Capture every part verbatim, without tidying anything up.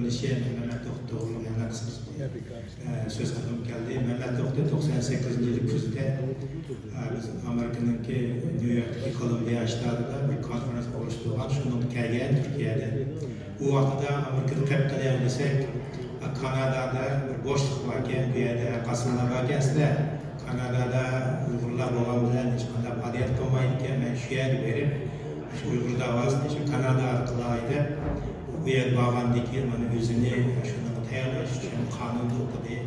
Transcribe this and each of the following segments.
مەمەت توختى توغرۇلۇق يەنە قىسقىچە، ئە، سۆز قىلغۇم كەلدى. مەمەت توختى توقسان سەككىزىنچى يىلى كۈزدە، ئە، بىز ئامېرىكىنىڭكى نيۇ يوركتىكى كولومبىيە شتاتىدا بىر كونفېرېنس ئۇيۇشتۇرغان، شۇنىڭغا كەلگەن تۈركىيەدىن. ئۇ ۋاقىتتا ئامېرىكىدا قەپ قىلىۋەرسەك، كانادادا بىر بوشلۇق باركەن، بۇ يەردە قاسىملار باركەنسىلەر، كانادادا ئۇيغۇرلار بولغان بىلەن ھېچقانداق پائالىيەت قىلمايدىكەن، مەن شۇ يەرگە بېرىپ، شۇ ئۇيغۇر داۋاسىنى شۇ كانادا ئارقىلىق ھەيدەپ، ئۇ يەرگە بارغاندىن كېيىن مانا ئۆزىنى شۇنىڭغا تەييارلاش ئۈچۈن قانۇننى ئوقۇدى.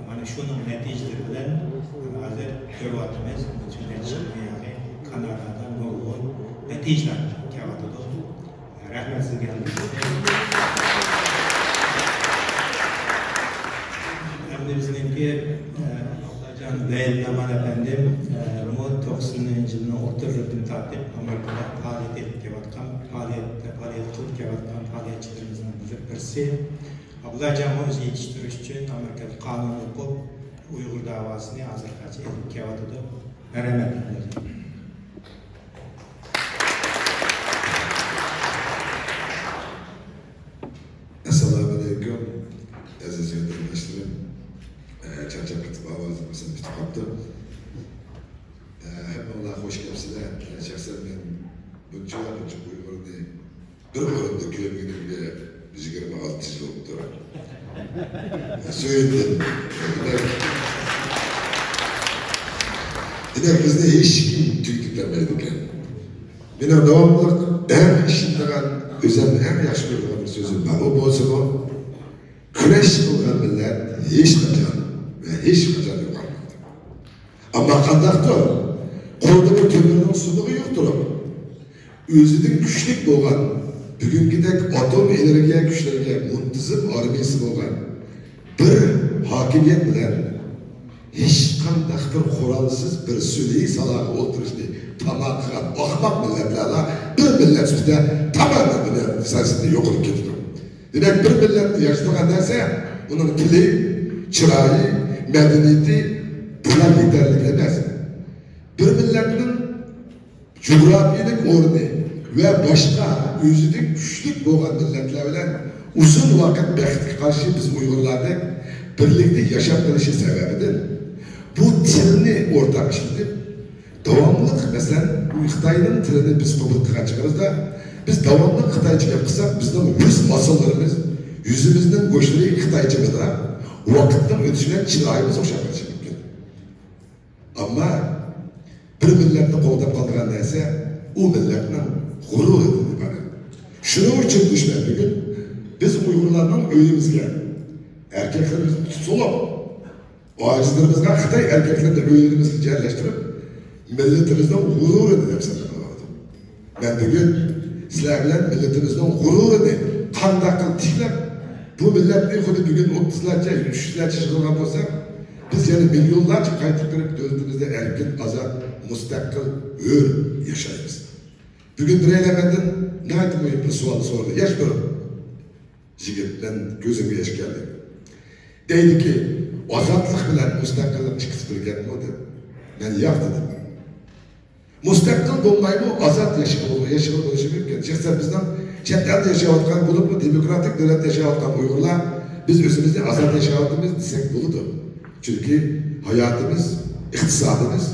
مانا شۇنىڭ نەتىجىلىرى بىلەن ھازىر كۆرۈۋاتىمىز، بۇ نەچچە يىلدىن ياقى كانادادا نۇرغۇن نەتىجىلەر كېلىۋاتىدۇ. رەھمەت سىزگە. ئەمدى بىزنىڭكى، ئە، ئابلاجان لەيلى نامان ئەپەندىم، ئە، مۇ توقسىنىنچى يىلنىڭ ئوتتۇرىلىرىدىن تارتىپ ئامېرىكىدا پائالىيەت ئېلىپ كېلىۋاتقان، پائالىيەت، پائالىيەت قىلىپ كېلىۋاتقان پائالىيەتچىلىرىمىزنىڭ بىر-، بىرسى. ئابلاجانمۇ ئۆزى يېتىشتۈرۈش ئۈچۈن ئامېرىكىدا قانۇن ئوقۇپ، ئۇيغۇر داۋاسىنى ھازىرغىچە ئېلىپ كېلىۋاتىدۇ. مەرھەمەت، ئابلاجان. ئەسسالامۇئەلەيكۇم، ئەزىز ۋەتەنداشلىرىم. ئە، چارچاپ كېتىپ ئاۋازىم پۈتۈپ قاپتۇ. ئە، ھەممىڭلار خوش كەپسىلەر. ئە، شەخسەن مەن بۇنچە، بۇنچە ئۇيغۇرنى بىر ئورۇندا كۆرمىگىنىمگە يىگىرمە ئالتە يىل بولۇپتۇ. سۆيۈندۈم. دېمەك، دېمەك، بىزنى ھېچكىم تۈگىتىپ بەرمەيدىكەن. مېنىڭ داۋاملىق ئەڭ ئىشىنىدىغان، ئۆزۈم ئەڭ ياخشى كۆرىدىغان بىر سۆزۈم بار. ئۇ بولسىمۇ، كۈرەش قىلغان مىللەت ھېچقاچان ۋە ھېچقاچان يوقالمايدۇ. ئەمما قانداقتۇر، قولىدا بىر تۆمۈرنىڭ سۇنۇقى يوق تۇرۇپ، ئۆزىدىن كۈچلۈك بولغان، بۈگۈنكىدەك ئاتوم ئېنېرگىيە كۈچلىرىگە مۇنتىزىم ئارمىيەسى بولغان بىر ھاكىمىيەت بىلەن ھېچقانداق بىر قورالسىز، بىر سۈلھى سالاغا ئولتۇرۇشنى تاما قىلغان ئاخماق مىللەتلەرلا بىر مىللەت سۈپىتىدە تامامەن دۇنيا سەھنىسىدىن يوقىلىپ كېتىدۇ. دېمەك، بىر مىللەتنى ياشىتىدىغان نەرسە ئۇنىڭ تىلى، چىرايى، مەدەنىيىتى، بۇلار يېتەرلىك ئەمەس. بىر مىللەتنىڭ جۇغراپىيەلىك ئورنى ۋە باشقا ئۆزىدىن كۈچلۈك بولغان مىللەتلەر بىلەن ئۇزۇن ۋاقىت بەختكە قارشى بىز ئۇيغۇرلاردەك بىرلىكتە ياشاپ قېلىشى سەۋەبىدىن بۇ تىلنى ئورتاق ئىشلىتىپ، داۋاملىق، مەسىلەن، خىتاينىڭ تىلىنى بىز قوبۇل قىلغان چېغىمىزدا، بىز داۋاملىق خىتايچە گەپ قىلساق، بىزنىڭ يۈز ماسىنىلىرىمىز، يۈزىمىزنىڭ گۆشلىرى خىتايچە مىدىراپ، ۋاقىتنىڭ ئۆتۈشى بىلەن چىرايىمىز ئوخشاپ قېلىشى مۇمكىن. ئەمما بىر مىللەتنى قوغداپ قالىدىغان نەرسە ئۇ مىللەتنىڭ غۇرۇرىدىن ئىبارەت. شۇنىڭ ئۈچۈن دۈشمەن بۈگۈن بىز ئۇيغۇرلارنىڭ ئۆيىمىزگە، ئەركەكلىرىمىزنى تۇتۇپ سولاپ، ئاجىزلىرىمىزغا خىتاي ئەركەكلىرىنى ئۆيلىرىمىزگە جەرلەشتۈرۈپ، مىللىتىمىزنىڭ غۇرۇرىنى دەپسەندە قىلىۋاتىدۇ. مەن بۈگۈن سىلەر بىلەن مىللىتىمىزنىڭ غۇرۇرىنى قانداق قىلىپ تىكلەپ، بۇ مىللەتنى خۇددى بۈگۈن ئوتتۇزلارچە، يۈزلەرچە يىغىلغان بولساق، بىز يەنە مىليونلارچە قايتىپ كىرىپ، دۆلىتىمىزدە ئەركىن، ئازاد، مۇستەقىل، ھۆر ياشايمىز. بۈگۈن بىرەيلەن مەندىن ناھايىتى مۇھىم بىر سوئالنى سورىدى. ياش بىر يىگىت، مەن كۆزۈمگە ياش كەلدى. دەيدىكى، ئازادلىق بىلەن مۇستەقىللىق ئىككىسى بىر گەپمۇ دەپ. مەن ياق دېدىم. مۇستەقىل بولمايمۇ ئازاد ياشىغىلى، ياشىغىلى بولۇشى مۇمكىن. شەخسەن بىزنىڭ چەت ئەلدە ياشاۋاتقان بولۇپمۇ، دېموكراتىك دۆلەتتە ياشاۋاتقان ئۇيغۇرلار، بىز ئۆزىمىزنى ئازاد ياشاۋاتىمىز دېسەك بولىدۇ. چۈنكى ھاياتىمىز، ئىقتىسادىمىز،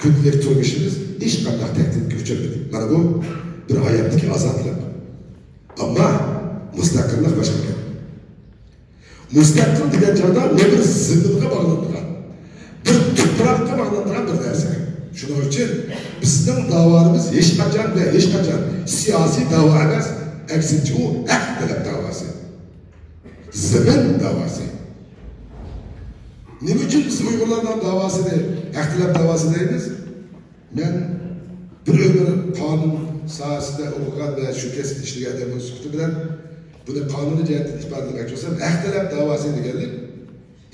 كۈندىلىك تۇرمۇشىمىز ھېچقانداق تەھدىتكە ئۇچرىمىدى. مانا بۇ بىر ھاياتتىكى ئازادلىق. ئەمما مۇستەقىللىق باشقا گەپ. مۇستەقىل دېگەن چاغدا ئۇ بىر زېمىنغا باغلىنىدىغان، بىر تۇپراققا باغلىنىدىغان بىر نەرسە. شۇنىڭ ئۈچۈن بىزنىڭ داۋالىرىمىز ھېچقاچان ۋە ھېچقاچان سىياسىي داۋا ئەمەس، ئەكسىنچە، ئۇ ھەق تەلەپ داۋاسى، زېمىن داۋاسى. نېمە ئۈچۈن بىز ئۇيغۇرلارنىڭ داۋاسىنى ھەق تەلەپ داۋاسى دەيمىز؟ مەن بىر ئۆمۈر قانۇن ساھەسىدە ئوقۇغان ۋە شۇ كەسىپتە ئىشلىگەن ئادەم بولۇش سۈپىتى بىلەن بۇنى قانۇنىي جەھەتتىن ئىپادىلىمەكچى بولسام، ھەق تەلەپ داۋاسى دېگەنلىك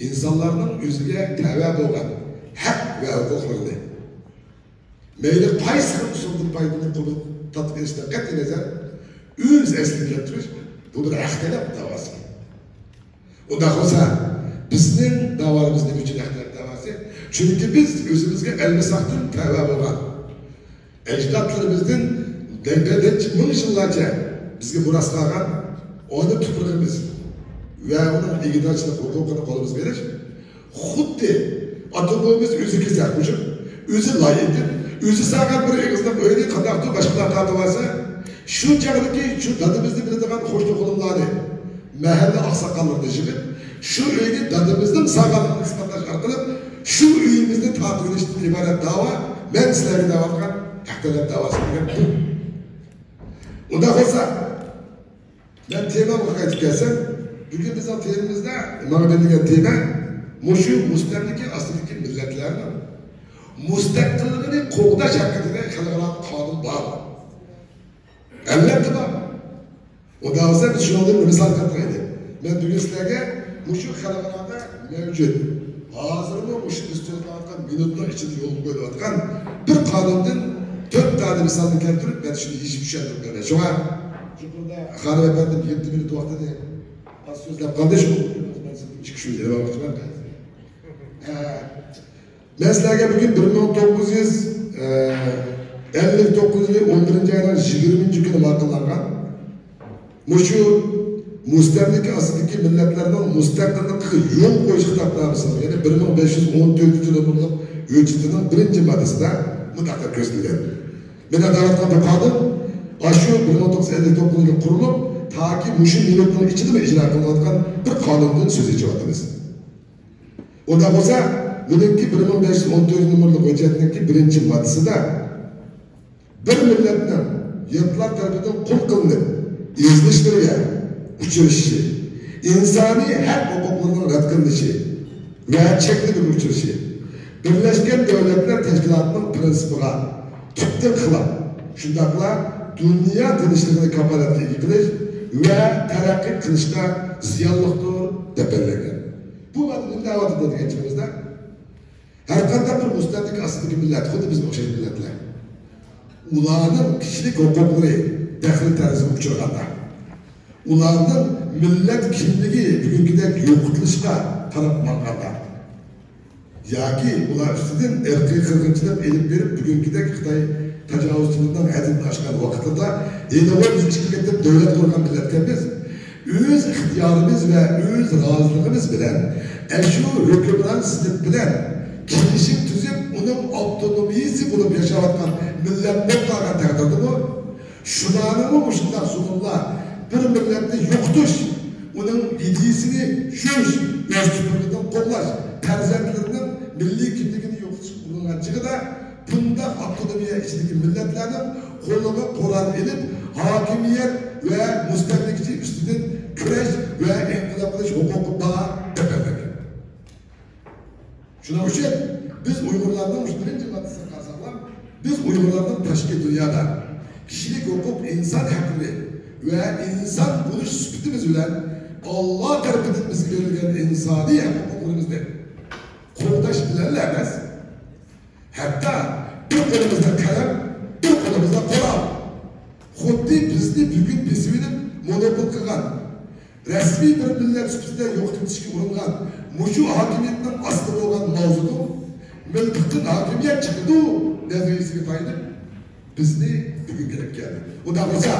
ئىنسانلارنىڭ ئۆزىگە تەۋە بولغان ھەق ۋە ھوقۇقلىرىنى مەيلى قايسى خىل ئۇسۇلدىن پايدىلىنىپ قوبۇل تارتىپ ئېلىشتىن قەتئىينەزەر، ئۆز ئەسلىگە كەلتۈرۈش، بۇ بىر ھەق تەلەپ داۋاسى. ئۇنداق بولسا، بىزنىڭ داۋامىز نېمە ئۈچۈن ھەق تەلەپ داۋاسى؟ چۈنكى بىز ئۆزىمىزگە ئەلمىساقتىن تەۋە بولغان، ئەجدادلىرىمىزدىن نەچچە مىڭ يىللارچە بىزگە مىراس قالغان ئانا تۇپرىقىمىز، ۋە ئۇنىڭ ئىگىدارچىلىق ھوقۇقىنى قولىمىزغا ئېلىش، خۇددى ئاتا بوۋىمىز ئۆزى كېسەك قوشۇپ، ئۆزى لاي ئېتىپ، ئۆزى سالغان بىر ئېغىزلىق ئۆينى قانداقتۇر باشقىلار تارتىۋالسا، شۇ چاغدىكى شۇ دادىمىزنى بىلىدىغان قوشنا قولۇملارنى، مەھەللە ئاقساقاللىرىنى يىغىپ، شۇ ئۆينى دادىمىزنىڭ سالغانلىقىنى ئىسپاتلاش ئارقىلىق شۇ ئۆيىمىزنى تارتىۋېلىشتىن ئىبارەت داۋا مەن سىلەرگە دەۋاتقان ھەق تەلەپ داۋاسى بولغان بۇ. ئۇنداق بولسا، مەن تېمامغا قايتىپ كەلسەم، بۈگۈن بىزنىڭ تېمىمىزدا ماڭا بېرىلگەن تېما مۇشۇ مۇستەملىكە ئاستىدىكى مىللەتلەرنىڭ مۇستەقىللىقىنى قوغداش ھەققىدە خەلقئارا قانۇن بار. ئەلۋەتتە بار. ئۇنداق بولسا بىز شۇنىڭدىن بىر مىسال كەلتۈرەيلى. مەن بۈگۈن سىلەرگە مۇشۇ خەلقئارادا مەۋجۇت، ھازىرمۇ مۇشۇ بىز سۆزلەۋاتقان مىنۇتنىڭ ئىچىدە يولغا قويۇلۇۋاتقان بىر قانۇندىن تۆت دانە مىسالنى كەلتۈرۈپ، مەن شۇنى يېشىپ چۈشەندۈرۈپ بېرىمەن. شۇڭا يۇقىرىدا خانىم ئەپەندىم يەتتە مىنۇت ۋاقتىنى ئاز سۆزلەپ قالدى، شۇڭا مەن سىزدىن ئىككى ئۈچ مىنۇت يەنە ۋاقىت ئالىمەن. ئە، مەن سىلەرگە بۈگۈن بىر مىڭ توققۇز يۈز ئەللىك توققۇزىنچى يىلى ئون بىرىنچى ئاينىڭ يىگىرمىنچى كۈنى ماقۇللانغان مۇشۇ مۇستەملىكە ئاستىدىكى مىللەتلەرنىڭ مۇستەقىللىقىغا يول قويۇش خىتابنامىسىنىڭ، يەنى بىر مىڭ بەش يۈز ئون تۆتىنچى نومۇرلۇق ھۆججىتىنىڭ بىرىنچى ماددىسىدا مۇنداق دەپ كۆرسىتىلگەن. مەن دەۋاتقان بۇ قانۇن ئاشۇ بىر مىڭ توققۇز يۈز ئەللىك توققۇزىنچى يىلى قۇرۇلۇپ، تاكى مۇشۇ مىنۇتنىڭ ئىچىدىمۇ ئىجرا قىلىنىۋاتقان بىر قانۇندىن سۆز ئېچىۋاتىمىز. ئۇنداق بولسا، بۇنىڭكى بىر مىڭ بەش يۈز ئون تۆتىنچى نومۇرلۇق ھۆججەتنىڭكى بىرىنچى ماددىسىدا بىر مىللەتنىڭ يىرتلار تەرىپىدىن قۇل قىلىنىپ، ئېزىلىشلىرىگە ئۇچرىشىشى، ئىنسانىي ھەق ھوقۇقلىرىنىڭ رەت قىلىنىشى ۋە چەكلىمىگە ئۇچرىشى، بىرلەشكەن دۆلەتلەر تەشكىلاتىنىڭ پىرىنسىپىغا تۈپتىن خىلاپ، شۇنداقلا دۇنيا تىنچلىقىنى كاپالەتكە ئىگە قىلىش ۋە تەرەققىي قىلىشقا زىيانلىقتۇر، دەپ بەلگىلەنگەن. بۇ ماددا نېمە دەۋاتىدۇ دېگەن چېغىمىزدا، ھەرقانداق بىر مۇستەملىكە ئاستىدىكى مىللەت، خۇددى بىزگە ئوخشاش مىللەتلەر، ئۇلارنىڭ كىشىلىك ھوقۇقلىرى دەخلى-تەرۇزغا ئۇچرىغاندا، ئۇلارنىڭ مىللەت كىملىكى بۈگۈنكىدەك يوقىتىلىشقا قاراپ ماڭغاندا، ياكى ئۇلار ئۈستىدىن ئىرقىي قىرغىنچىلىق ئېلىپ بېرىپ، بۈگۈنكىدەك خىتاي تاجاۋۇزچىلىرىنىڭ ھەددىدىن ئاشقان ۋاقتىدا، ھېلىغۇ بىز ئىككى قېتىم دۆلەت قۇرغان مىللەتكەنمىز. ئۆز ئىختىيارىمىز ۋە ئۆز رازىلىقىمىز بىلەن ئەشۇ ھۆكۈمران سىنىپ بىلەن كېلىشىم تۈزۈپ، ئۇنىڭ ئاپتونومىيىسى بولۇپ ياشاۋاتقان مىللەت بولۇپ قالغان تەقدىردىمۇ، شۇلارنىڭمۇ مۇشۇنداق زۇلۇملار، بىر مىللەتنى يوقىتىش، ئۇنىڭ ئىدىيىسىنى چۈشۈرۈش، ئۆز تۇپرىقىدىن قوغلاش، پەرزەنتلىرىنىڭ مىللىي كىملىكىنى يوقىتىشقا ئۇرۇنغان چېغىدا، بۇنداق ئاپتونومىيە ئىچىدىكى مىللەتلەرنىڭ قولىغا قورال ئېلىپ، ھاكىمىيەت ۋە مۇستەملىكىچى ئۈستىدىن كۈرەش ۋە ئىنقىلاب قىلىش ھوقۇقى بار، دەپ بەلگىلەنگەن. شۇنىڭ ئۈچۈن بىز ئۇيغۇرلارنىڭ مۇشۇ بىرىنچى ماددىسىنى قارىساقلا، بىز ئۇيغۇرلارنىڭ تاشقى دۇنيادا كىشىلىك ھوقۇق، ئىنسان ھەقلىرى ۋە ئىنسان بولۇش سۈپىتىمىز بىلەن ئاللا تەرىپىدىن بىزگە بېرىلگەن ئىنسانىي ھەق ھوقۇقلىرىمىزنى قوغداش بىلەنلا ئەمەس، ھەتتا بىر قولىمىزدا قەلەم، بىر قولىمىزدا قورال، خۇددى بىزنى بۈگۈن بېسىۋېلىپ مونوپول قىلغان، رەسمىي بىر مىللەت سۈپىتىدە يوقىتىۋېتىشكە ئۇرۇنغان مۇشۇ ھاكىمىيەتنىڭ ئاستىدا بولغان ماۋزېدۇڭ مىلتىقتىن ھاكىمىيەت چىقىدۇ نەزەرىيىسىگە تايىنىپ، بىزنى بۈگۈنگە ئېلىپ كەلدى. ئۇنداق بولسا،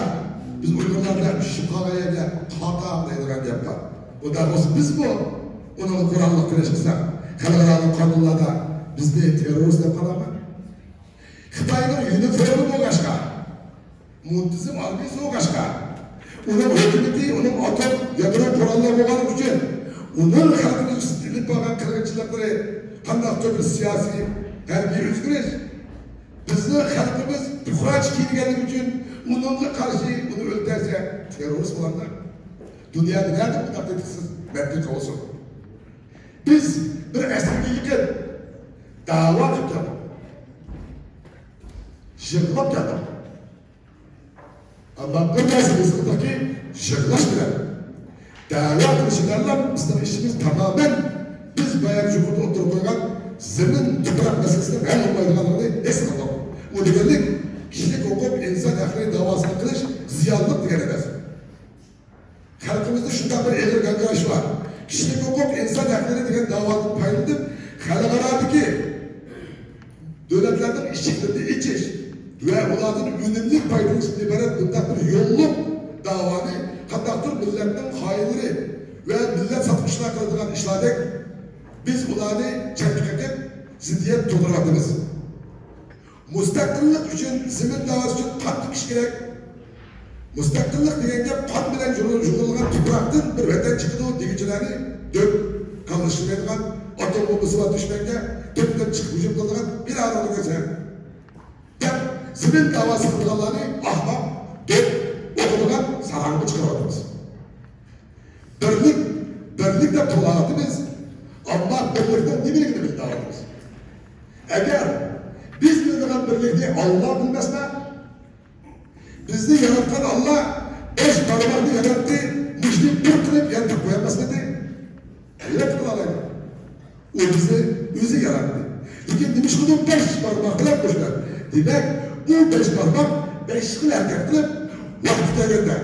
بىز ئۇيغۇرلاردا چۈشۈپ قالغان يەرگە قاتا دەيدىغان گەپ بار. ئۇنداق بولسا، بىزمۇ ئۇنىڭغا قوراللىق كۈرەش قىلساق، خەلقئارالىق قانۇنلاردا بىزنى تېررورىست دەپ قالامۇ؟ خىتاينىڭ يۇنىفورمى بولغاچقا، مۇنتىزىم ئارمىيەسى بولغاچقا، ئۇنىڭ ھۆكۈمىتى، ئۇنىڭ ئاتوم، يادرو قوراللىرى بولغانلىقى ئۈچۈن، ئۇنىڭ خەلقىمىز ئۈستىدە ئېلىپ بارغان قىرغىنچىلىقلىرى، قانداقتۇر بىر سىياسىي، ھەربىي ئۆزگىرىش، بىزنىڭ خەلقىمىز پۇقراچە كىيىنگەنلىكى ئۈچۈن ئۇنىڭغا قارشى ئۇنى ئۆلتۈرسە تېررورىست بولامدۇ؟ دۇنيادا نەدە بۇنداق تېتىقسىز مەنتىق بولسۇن؟ بىز بىر ئەسىرگە يېقىن دەۋا قىلىپ كەلدۇق. يىغلاپ كەلدۇق. ئەمما بىر نەرسە ئېسىڭىزدىكى، يىغلاش بىلەن دەۋا قىلىش بىلەنلا بىزنىڭ ئىشىمىز تامامەن بىز بايام يۇقىرىدا ئوتتۇرىغا قويغان زېمىن، تۇپراق مەسىلىسىنىڭ ھەل بولمايدىغانلىقىنى ھېس قىلدۇق. ئۇ دېگەنلىك، كىشىلىك ھوقۇق، ئىنسان ھەقلىرى داۋاسىنى قىلىش زىيانلىق دېگەن ئەمەس. خەلقىمىزدە شۇنداق بىر ئېغىر گاڭگىراش بار. كىشىلىك ھوقۇق، ئىنسان ھەقلىرى دېگەن داۋادىن پايدىلىنىپ، خەلقئارادىكى دۆلەتلەرنىڭ ئىشىكلىرىنى ئېچىش ۋە ئۇلاردىن ئۈنۈملۈك پايدىلىنىشتىن ئىبارەت بۇنداق بىر يوللۇق داۋانى قانداقتۇر مىللەتنىڭ خائىنلىرى، ۋە مىللەت ساتقۇچىلار قىلىدىغان ئىشلاردەك، بىز ئۇلارنى چەتكە قېقىپ، زىددىيەت تۇغدۇرۇۋاتىمىز. مۇستەقىللىق ئۈچۈن، زېمىن داۋاسى ئۈچۈن قان تۆكۈش كېرەك. مۇستەقىللىق دېگەن گەپ قان بىلەن يۇغۇرۇلغان تۇپراقتىن بىر ۋەتەن چىقىدۇ دېگۈچىلەرنى دۆت كاللا ئىشلىمەيدىغان، ئاتوم بومبىسى بار دۈشمەنگە تۆپتىن چىقىپ ھۇجۇم قىلىدىغان بىر ئادەمگە دەپ، زېمىن داۋاسى قىلغانلارنى ئاھماق، دۆت، ئوقۇمىغان ساراڭغا چىقىرىۋاتىمىز. بىرلىك، بىرلىك دەپ توۋلاۋاتىمىز. ئەمما بىرلىكنىڭ نېمىلىكىنى بىلمەيۋاتىمىز. ئەگەر بىز بىلىدىغان بىرلىكنى ئاللا بىلمەسمۇ؟ بىزنى ياراتقان ئاللا بەش بارماقنى ياراتتى، مۇشۇنى بىر قىلىپ يانتىپ قويالماسمىدى؟ ئەلۋەتتە قىلالايدۇ. ئۇ بىزنى ئۆزى ياراتتى. لېكىن نېمىشقىدۇر بەش بارماق بىلەن قوشۇلغان. دېمەك، ئۇ بەش بارماق بەش خىل ھەرىكەت قىلىپ، ۋاقتى كەلگەندە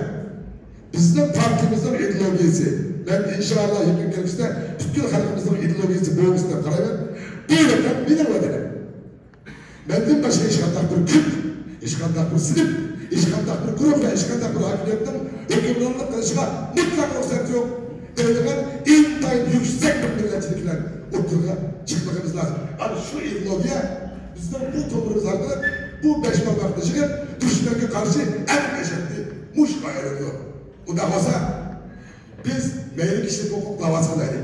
بىزنىڭ پارتىيىمىزنىڭ ئىدېئولوگىيىسى، مەن ئىنشائاللا يېقىن كەلگۈسىدە پۈتكۈل خەلقىمىزنىڭ ئىدېئولوگىيىسى بولغۇسى دەپ قارايمەن. بۇ ۋەتەن مېنىڭ ۋەتىنىم. مەندىن باشقا ھېچقانداق بىر كۈچ، ھېچقانداق بىر سىنىپ، ھېچقانداق بىر گۇرۇھ ۋە ھېچقانداق بىر ھاكىمىيەتنىڭ ھۆكۈمرانلىق قىلىشىغا مۇتلەق رۇخسەت يوق دەيدىغان ئىنتايىن يۈكسەك بىر مىللەتچىلىك بىلەن ئوتتۇرىغا چىقمىقىمىز لازىم. ئەنە شۇ ئىدېئولوگىيە بىزنىڭ بۇ تومۇرىمىز ئارقىلىق بۇ بەش بارماقنى يىغىپ، دۈشمەنگە قارشى ئەڭ ئەشەددىي مۇشت ئايرىلىدۇ. ئۇنداق بولسا، بىز مەيلى كىشىلىك ھوقۇق داۋاسى قىلايلى،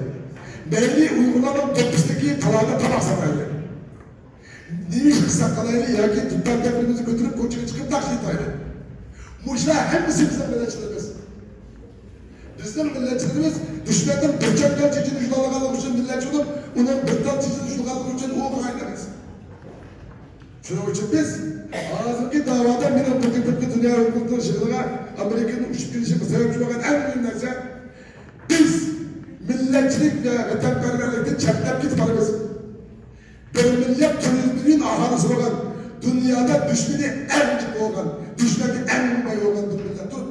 مەيلى ئۇيغۇرلارنىڭ دوپپىسىدىكى تالاغا تاماق ساتايلى، نېمە ئىش قىلساق قىلايلى ياكى دۇتار دەپتىرىمىزنى كۆتۈرۈپ كوچىغا چىقىپ ناخشا ئېيتايلى. مۇشۇلار ھەممىسى بىزنىڭ مىللەتچىلىرىمىز. بىزنىڭ مىللەتچىلىرىمىز دۈشمەننىڭ بىر چەمگەل چېچىنى يۇلغانلىقى ئۈچۈن مىللەتچى بولۇپ، ئۇنىڭ بىر تال چېچىنى يۇلغانلىقى ئۈچۈن ئۇ ئايرىلىمىز. شۇنىڭ ئۈچۈن بىز ھازىرقى داۋادا مېنىڭ بۇ قېتىمقى دۇنيا ھۆكۈمىتىنىڭ يىغىنىغا ئامېرىكىنىڭ ئۇچۇپ كېلىشىمگە سەۋەبچى بولغان ئەڭ مۇھىم نەرسە، بىز مىللەتچىلىك ۋە ۋەتەنپەرۋەرلىكتىن چەتنەپ كېتىپ قالىمىز. بىر مىليارد تۆت يۈز مىليون ئاھالىسى بولغان، دۇنيادا دۈشمىنى ئەڭ جىق بولغان، دۈشمەنگە ئەڭ موماي بولغان بىر مىللەتتۇر.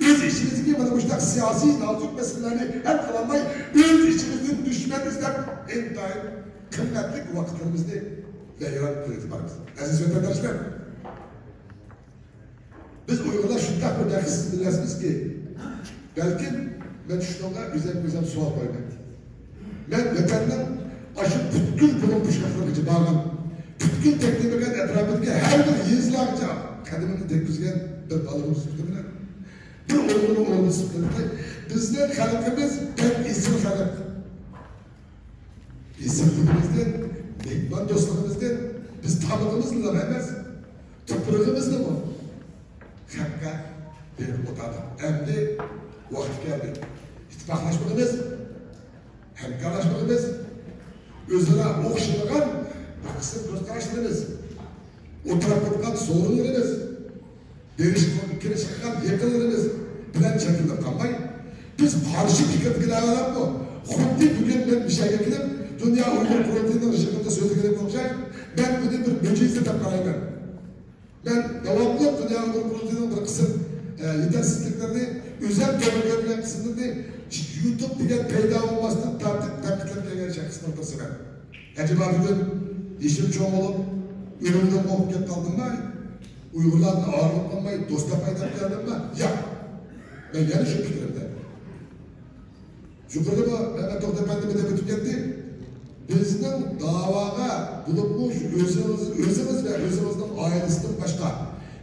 ئۆز ئىچىمىزدىكى مانا مۇشۇنداق سىياسىي نازۇك مەسىلىلەرنى ھەل قىلالماي، ئۆز ئىچىمىزدىن دۈشمەن ئىزدەپ، ئىنتايىن قىممەتلىك ۋاقىتلىرىمىزنى ۋەيران قىلىۋېتىپ بارىمىز. ئەزىز ۋەتەنداشلار، بىز ئۇيغۇرلار شۇنداق بىر بەختسىز مىللەتمىزكى، بەلكىم مەن شۇنىڭغا ئۆزۈمگە ئۆزۈم سوئال قويىمەن. مەن ۋەتەننىڭ ئاشۇ پۈتكۈل بۇلۇڭ-بۇشقاقلىرىغىچە بارغان، پۈتكۈل تەكلىماكان ئەتراپىدىكى ھەر بىر يېزىلارغىچە قەدىمىمنى تەگكۈزگەن بىر بالىنىڭ سۈپىتى بىلەن، بىر ئوغۇلنىڭ ئوغلى سۈپىتى بىلەن، بىزنىڭ خەلقىمىز بەك ئېسىل خەلق. ئېسىللىقىمىزدىن، مېھماندوستلۇقىمىزدىن بىز تامىقىمىزنىلا ئەمەس، تۇپرىقىمىزنىمۇ خەققە بېرىپ ئولتۇردۇق. ئەمدى ۋاقتى كەلدى. ئىتتىپاقلاشمىقىمىز، ھەمكارلاشمىقىمىز، ئۆزئارا ئوخشىمىغان بىر قىسىم كۆز قاراشلىرىمىز، ئوتتۇرىغا قويغان سورۇنلىرىمىز، بېرىشقا كىرىشىدىغان يېقىنلىرىمىز بىلەن چەكلىنىپ قالماي، بىز قارشى پىكىردىكىلەرگىمۇ خۇددى بۈگۈن مەن مىشەگە كېلىپ، دۇنيا ئۇيغۇر قۇرۇلتىيىنىڭ يىغىنىدا سۆزلىگىنىمگە ئوخشاش، مەن بۇنى بىر مۆجىزە دەپ قارايمەن. مەن داۋاملىق دۇنيا ئۇيغۇر قۇرۇلتىيىنىڭ بىر قىسىم، ئە، يېتەرسىزلىكلىرىنى، ئۆزۈم توغرا كۆرگەن قىسىملىرىنى يۇتۇپ دېگەن پەيدا بولماستىن تارتىپ تەنقىدلەپ كەلگەن شەخسنىڭ بىرسىمەن. ئەجەبا بۈگۈن يېشىم چوڭ بولۇپ، ئۆلۈمدىن قورقۇپ كەتتىڭمۇ؟ ئۇيغۇرلاردىن ئايرىلىپ قالماي دوست تاپاي دەپ كەلدىڭمۇ؟ ياق. مەن يەنە شۇ پىكرىمدە. يۇقىرىدا مەمەت توختى ئەپەندىمۇ دەپ ئۆتۈپ كەتتى. بىزنىڭ داۋاغا بولۇپمۇ شۇ ئۆزىڭىز، ئۆزىڭىز ۋە ئۆزىڭىزنىڭ ئائىلىسىدىن باشقا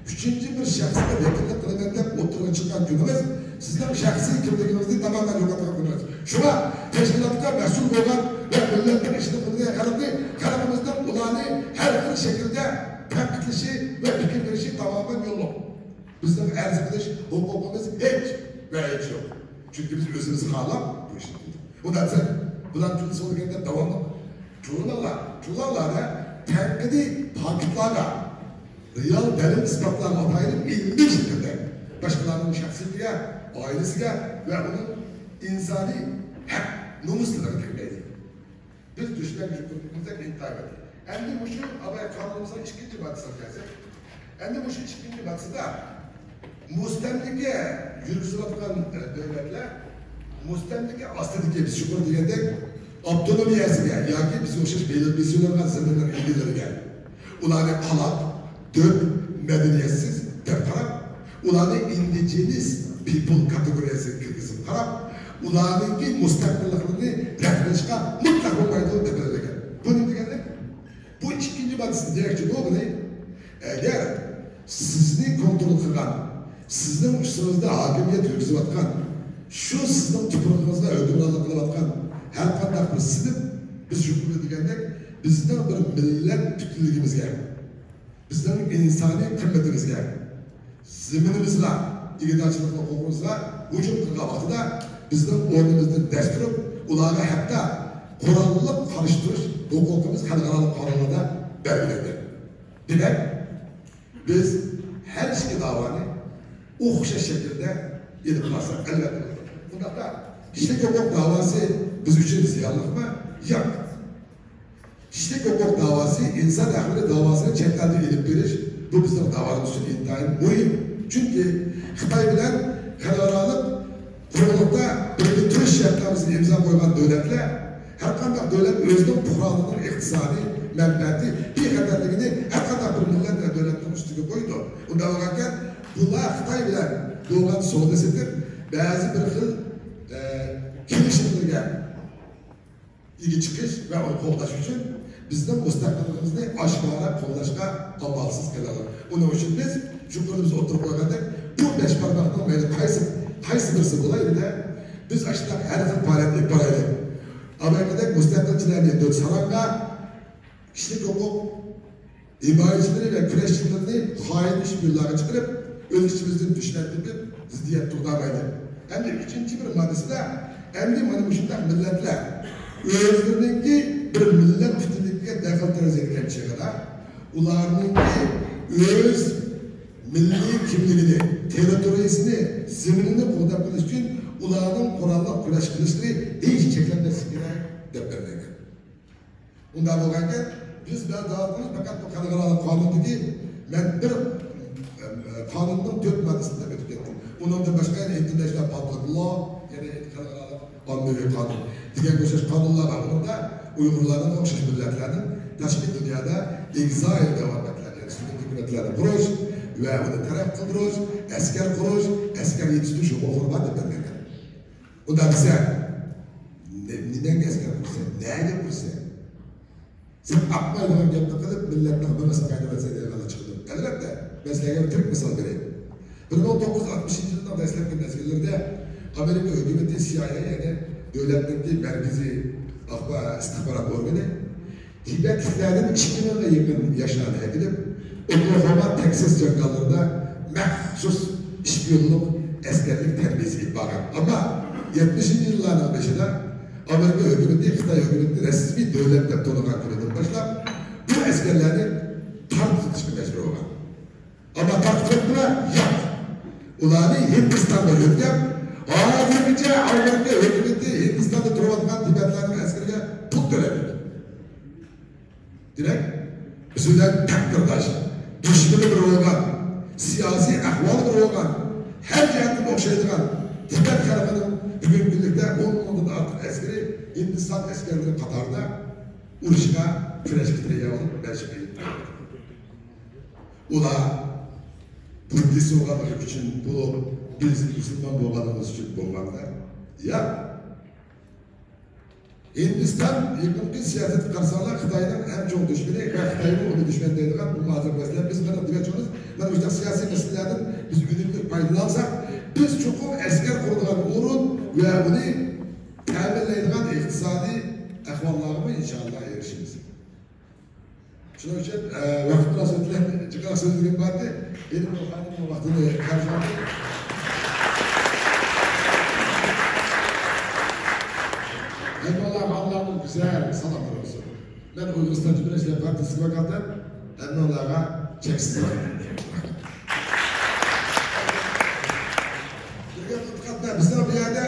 ئۈچىنچى بىر شەخسكە ۋەكىللىك قىلىمەن دەپ ئوتتۇرىغا چىققان كۈنىڭىز سىزنىڭ شەخسىي كىملىكىڭىزنى تامامەن يوقاتقان كۈنىڭىز. شۇڭا تەشكىلاتقا مەسئۇل بولغان ۋە مىللەتنىڭ ئىشىنى قىلىدىغان خەلقنى، خەلقىمىزنىڭ ئۇلارنى ھەر خىل شەكىلدە تەنقىدلىشى ۋە پىكىر بېرىشى تامامەن يوللۇق. بىزنىڭ ئەرز قىلىش ھوقۇقىمىز ھېچ ۋە ھېچ يوق. چۈنكى بىز ئۆزىمىز خالاپ بۇ ئىشنى قىلدۇق. ئۇنداق دېسەك، بۇلار تۈنسۇن دېگەندە داۋاملىق ژۇرناللار، ژۇرناللاردا تەنقىدىي پاكىتلارغا، رېئال دەلىل-ئىسپاتلارغا ئاتايىنىپ ئىلمىي شەكىلدە باشقىلارنىڭ شەخسىيىتىگە، ئائىلىسىگە ۋە ئۇنىڭ ئىنسانىي ھەق، نومۇسلىرىغا تەگمەيدۇ. بىز دۈشمەنگە يۈك قىلىپ كەتسەك ئىنتايىن بەتتەر. ئەمدى مۇشۇ ئاباي قانۇنىمىزنىڭ ئىككىنچى ماددىسىغا كەلسەك، ئەمدى مۇشۇ ئىككىنچى ماددىسىدا مۇستەملىكە يۈرگۈزۈۋاتقان، ئە، دۆلەتلەر مۇستەملىكە ئاستىدىكى، بىز يۇقىرى دېگەندەك، ئاپتونومىيەسىگە ياكى بىزگە ئوخشاش بېلىق بېسىۋېلىنغان زېمىننىڭ ئىگىلىرىگە، ئۇلارنى قالاق، دۆت، مەدەنىيەتسىز دەپ قاراپ، ئۇلارنى ئىندىجېنىس پىپل كاتېگورىيەسىگە كىرگۈزۈپ قاراپ، ئۇلارنىڭكى مۇستەقىللىقلىرىنى رەت قىلىشقا مۇتلەق بولمايدۇ دەپ بەلگىلىگەن. بۇ نېمە دېگەنلىك؟ بۇ ئىككىنچى ماددىسى دېمەكچى بولغىنى، ئەگەر سىزنى كونترول قىلغان، سىزنىڭ ئۈستىڭىزدە ھاكىمىيەت يۈرگۈزۈۋاتقان، شۇ سىزنىڭ تۇپرىقىڭىزغا ھۆكۈمرانلىق قىلىۋاتقان ھەر قانداق بىر سىنىپ، بىز يۇقىرىدا دېگەندەك، بىزنىڭ بىر مىللەت پۈتۈنلۈكىمىزگە، بىزنىڭ ئىنسانىي قىممىتىمىزگە، زېمىنىمىزغا، ئىگىدارچىلىق ھوقۇقىمىزغا ھۇجۇم قىلغان ۋاقتىدا بىزنىڭ ئورنىمىزدىن دەس تۇرۇپ، ئۇلارغا ھەتتا قوراللىق قارشى تۇرۇش ھوقۇقىمىز خەلقئارالىق قانۇنلاردا بەلگىلەنگەن. دېمەك، بىز ھەر ئىككى داۋانى ئوخشاش شەكىلدە ئېلىپ بارساق، ئەلۋەتتە بولىدۇ. ئۇنداقتا كىشىلىك ھوقۇق داۋاسى بىز ئۈچۈن زىيانلىقمۇ؟ ياق. كىشىلىك ھوقۇق داۋاسى، ئىنسان ھەقلىرى داۋاسىنى چەت ئەلدە ئېلىپ بېرىش، بۇ بىزنىڭ داۋامىز ئۈچۈن ئىنتايىن مۇھىم. چۈنكى خىتاي بىلەن خەلقئارالىق قۇرۇقلۇقتا بىرگە تۇرۇش شەرتنامىسىنى ئىمزا قويغان دۆلەتلەر، ھەر قانداق دۆلەت ئۆزىنىڭ پۇقرالىرىنىڭ ئىقتىسادىي مەنپەئەتى، بىخەتەرلىكىنى ھەر قانداق بىر مىللەت ۋە دۆلەتنىڭ ئۈستىگە قويىدۇ. ئۇنداق بولغانكەن، بۇلار خىتاي بىلەن بولغان سودا سېتىق بەزى بىر خىل، ئە، كېلىشىملەرگە ئىگە چىقىش ۋە ئۇنى قوغداش ئۈچۈن بىزنىڭ مۇستەقىللىقىمىزنى ئاشكارا قوللاشقا ئامالسىز قېلىدۇ. ئۇنىڭ ئۈچۈن بىز يۇقىرىدا بىز ئوتتۇرىغا قويغاندەك، بۇ بەش بارماقنىڭ مەيلى قايسى، قايسى بىرسى بولايلى-دە، بىز ئاشۇنداق ھەر خىل پائالىيەت ئېلىپ بارايلى. ئامېرىكىدەك مۇستەقىلچىلەرنى دۆت ساراڭغا، كىشىلىك ھوقۇق ھىمايىچىلىرى ۋە كۈرەشچىلىرىنى خائىن ئىشبىرلارغا چىقىرىپ، ئۆز ئىچىمىزدىن دۈشمەن تېپىپ، زىددىيەت تۇغدۇرمايلى. ئەمدى ئۈچىنچى بىر ماددىسىدا، ئەمدى مانا مۇشۇنداق مىللەتلەر ئۆزلىرىنىڭكى بىر مىللەت پۈتۈنلۈكىگە دەخلى تەرۇز يەتكەن چېغىدا، ئۇلارنىڭكى ئۆز مىللىي كىملىكىنى، تېررىتورىيىسىنى، زېمىنىنى قوغداپ قېلىش ئۈچۈن ئۇلارنىڭ قوراللىق كۈرەش قىلىشلىرى ھېچ چەكلەنمەسلىكى كېرەك، دەپ بەلگىلىگەن. ئۇنداق بولغانكەن، بىز بەلگىلەۋاتقىنىمىز پەقەت بۇ خەلقئارالىق قانۇندىكى مەن بىر، ئە، قانۇننىڭ تۆت ماددىسىنى دەپ ئۆتۈپ كەتتىم. ئۇنىڭدىن باشقا يەنە ئىنتېرناشنال پابلىك لا، يەنى خەلقئارالىق ئاممىۋى قانۇن دېگەن ئوخشاش قانۇنلار بار. ئۇنىڭدا ئۇيغۇرلارنىڭ ئوخشاش مىللەتلەرنىڭ تاشقى دۇنيادا ئېگزايل دەۋاتقانلار، يەنى سۈكۈت ھۆكۈمەتلەرنى قۇرۇش ۋە ئۇنى تەرەققىي قىلدۇرۇش، ئەسكەر قۇرۇش، ئەسكەر يېتىشتۈرۈش ھوقۇقلىرى بار دەپ بەلگىلەنگەن. ئۇنداق دېسە، نېمەڭگە ئەسكەر قۇرىسەن؟ نەگە قۇرىسەن؟ سەن ئاقمايدىغان گەپنى قىلىپ، مىللەتنىڭ مېڭىسىنى قاينىتىۋەتسەن دەيدىغانلار چىقىدۇ. ئەلۋەتتە، مەن سىلەرگە بىر تىرىك مىسال بېرەي. بىر مىڭ توققۇز يۈز ئاتمىشىنچى يىلنىڭ دەسلەپكى مەزگىللىرىدە ئامېرىكا ھۆكۈمىتى سىي ئاي ئەي، يەنى دۆلەتنىڭكى مەركىزىي ئاخبار ئىستىخبارات ئورگىنى، تىبەتلىكلەردىن ئىككى مىڭغا يېقىن ياشلارنى ئەكېلىپ، ئوكلاھوما، تېكساس جاڭگاللىرىدا مەخسۇس ئىككى يىللىق ئەسكەرلىك تەربىيەسى ئېلىپ بارغان. ئەمما يەتمىشىنچى يىللارنىڭ بېشىدا ئامېرىكا ھۆكۈمىتى خىتاي ھۆكۈمىتىنى رەسمىي دۆلەت دەپ تونۇغان كۈنىدىن باشلاپ، بۇ ئەسكەرلەرنى تارقىتىشقا مەجبۇر بولغان. ئەمما تارقىتىپتىمۇ؟ ياق. ئۇلارنى ھىندىستانغا يۆتكەپ، ھازىرغىچە ئامېرىكا ھۆكۈمىتى ھىندىستاندا تۇرۇۋاتقان تىبەتلەرنىڭ ئەسكىرىگە پۇل تۆلەتمىدى. دېمەك، بىز بىلەن تەقدىرداش، دۈشمىنى بىر بولغان، سىياسىي ئەھۋالى بىر بولغان، ھەر جەھەتتىن ئوخشايدىغان تىبەت خەلقىنىڭ بۈگۈنكى كۈنلۈكتە ئون مىڭدىن ئارتۇق ئەسكىرى ھىندىستان ئەسكەرلىرى قاتارىدا ئۇرۇشقا، كۈرەشكە تەييار بولۇپ، مەشىق ئېلىپ بارىدۇ. ئۇلار بۇددىست بولغانلىقى ئۈچۈن بولۇپ، بىز مۇسۇلمان بولغانلىقىمىز ئۈچۈن بولماقتا. ياق. ھىندىستان يېقىنقى سىياسەتكە قارىساڭلار، خىتاينىڭ ئەڭ چوڭ دۈشمىنى ۋە خىتايمۇ ئۇنى دۈشمەن دەيدىغان بۇ ھازىرقى مەسىلە. بىز مانا دېمەكچى بولىمىز، مانا مۇشۇنداق سىياسىي مەسىلىلەردىن بىز ئۈنۈملۈك پايدىلانساق، بىز چوقۇم ئەسكەر قۇرىدىغان ئورۇن ۋە ئۇنى تەمىنلەيدىغان ئىقتىسادىي ئەھۋاللارغىمۇ ئىنشائاللا ئېرىشىمىز. شۇنىڭ ئۈچۈن، ئە، ۋاقىت مۇناسىۋىتى بىلەن جىقراق سۆزلىگۈم بار ئىدى. يەنە بىر خانىمنىڭ ۋاقتىنى خەجلەپ، ھەممىڭلارغا ئاللانىڭ گۈزەل سالاملىرى بولسۇن. مەن ئۇيغۇرىستان جۇمھۇرىيەتچىلەر پارتىيىسىگە ۋاكالىتەن ھەممىڭلارغا چەكسىز رەھمەت. بىزنىڭ بۇ يەردە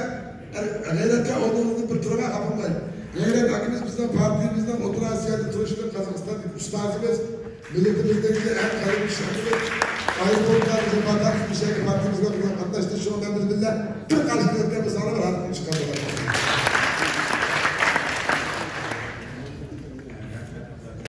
غەيرەتكە ئورنىڭىزدىن بىر تۇرۇڭا، خاپىماڭ. غەيرەت ئاكىمىز بىزنىڭ پارتىيىمىزنىڭ ئوتتۇرا ئاسىيادا تۇرۇشلۇق قازاقىستاندىكى ئۇستازىمىز، مىللىتىمىزنىڭكى ئەڭ قەدىمىي شائىرى، ئايروپىلاندا بىزنىڭ پارتىيىمىزگە قاتناشتى. شۇنىڭ بىلەن بىللە بىر قارشى كېلىۋاتقان بىر سانى بار، ھازىر چىققان بولىدۇ.